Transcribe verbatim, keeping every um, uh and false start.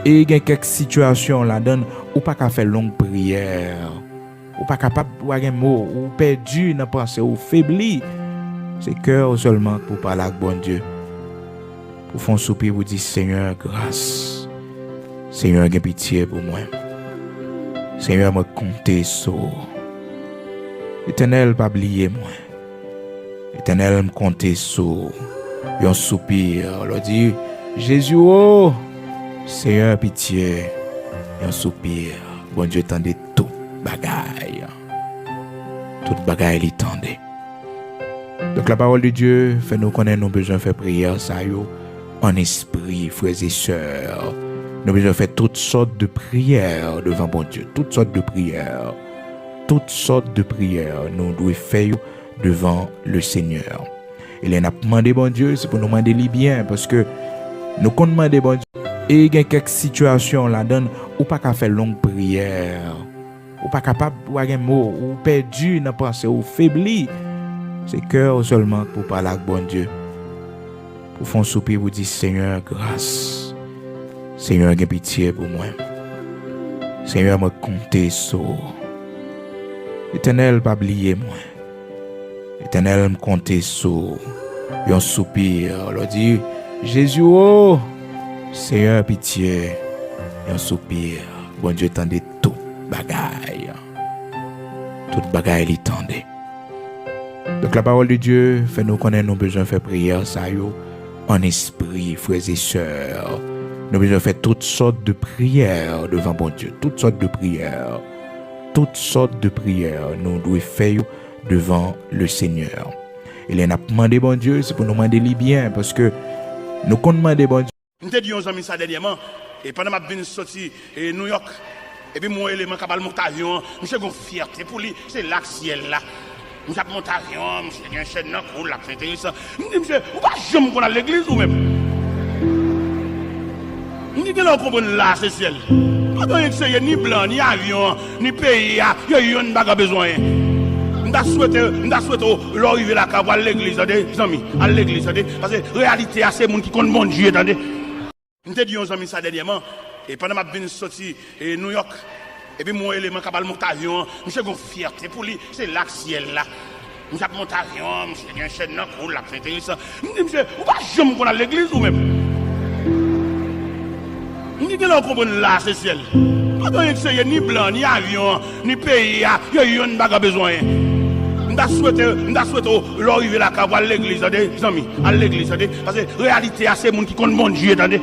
E gen kèk sitiyasyon ladan l, ou pa ka fè long priyè. Ou pa kapab, ou pa gen mo, ou pèdi nan panse, ou febli. Se kè w sèlman pou w pale ak Bondye. Pou w fè yon soupi, pou w di, Senyè, gras. Senyè, gen pitye pou mwen. Senyè, mwen konte sou ou. Etènèl, pa bliye mwen. Etènèl, m konte sou yon soupi. Lè w di, Jezi, o, Senyè, pitye, yon soupi. Bondye tande tout bagay. Tout bagay li tande. Donk, la parole de Dieu fè nou konnen nou bezwen fè priyè sa yo an espri, frè e sè. Nou bezwen fè tout sòt de priyè devan Bondye. Tout sòt de priyè. Tout sòt de priyè nou dwe fè yo devan le Senyè. E lè n ap mande Bondye, se pou nou mande li byen, paske nou konn mande Bondye. E gen kèk sitiyasyon ladan l, ou pa ka fè long priyè. Ou pa kapab, ou pa gen mo, ou pèdi nan panse, ou febli. Se kè w sèlman pou w pale ak Bondye. Pou w fè yon soupi, pou w di, Senyè, gras. Senyè, gen pitye pou mwen. Senyè, mwen konte sou ou. Etènèl, pa bliye mwen. Etènèl, m konte sou yon soupi. Lè w di, Jezi, o, Senyè, pitye, yon soupi. Bondye tande tout bagay. Tout bagay li tande. Donk, la parole de Dieu fè nou konnen nou bezwen fè priyè sa yo an espri, frè e sè. Nou bezwen fè tout sòt de priyè devan Bondye. Tout sòt de priyè. Tout sòt de priyè nou dwe fè yo devan le Senyè. E lè n ap mande Bondye, se pou nou mande li byen, paske nou konn mande Bondye. M te di yon zanmi sa dènyèman, e pandan m ap vin soti, e, New York, epi m wè yon eleman k ap al monte avyon an, misye gen yon fyète pou li, se la k syèl la. Misye ap monte avyon an, misye gen chèn nan kou l, l ap fè enteresan. M di, misye, ou pa janm konn al legliz ou menm? M di, gen lè w konprann la se syèl. Pa gen anyen k serye, ni blan, ni avyon an, ni peyi a, yo yonn pa gen bezwen anyen. M ta swete, m ta swete w, lè w rive lakay ou, al legliz, tande, zanmi, al legliz, tande. Paske reyalite a, se moun ki konn Bondye, tande. M te di yon zanmi sa dènyèman, e pandan m ap vin soti, e, New York, epi m wè yon eleman k ap al monte avyon an, misye gen yon fyète pou li, se la k syèl la. Misye ap monte avyon an, misye gen chèn nan kou l, l ap fè enteresan. M di, misye, ou pa janm konn al legliz ou menm? M di, gen lè w konprann la se syèl. Pa gen anyen k serye, ni blan, ni avyon an, ni peyi a, yo yonn pa gen bezwen anyen. M ta swete, m ta swete w, lè w rive lakay ou, al legliz, tande, zanmi, al legliz, tande. Paske reyalite a, se moun ki konn Bondye, tande.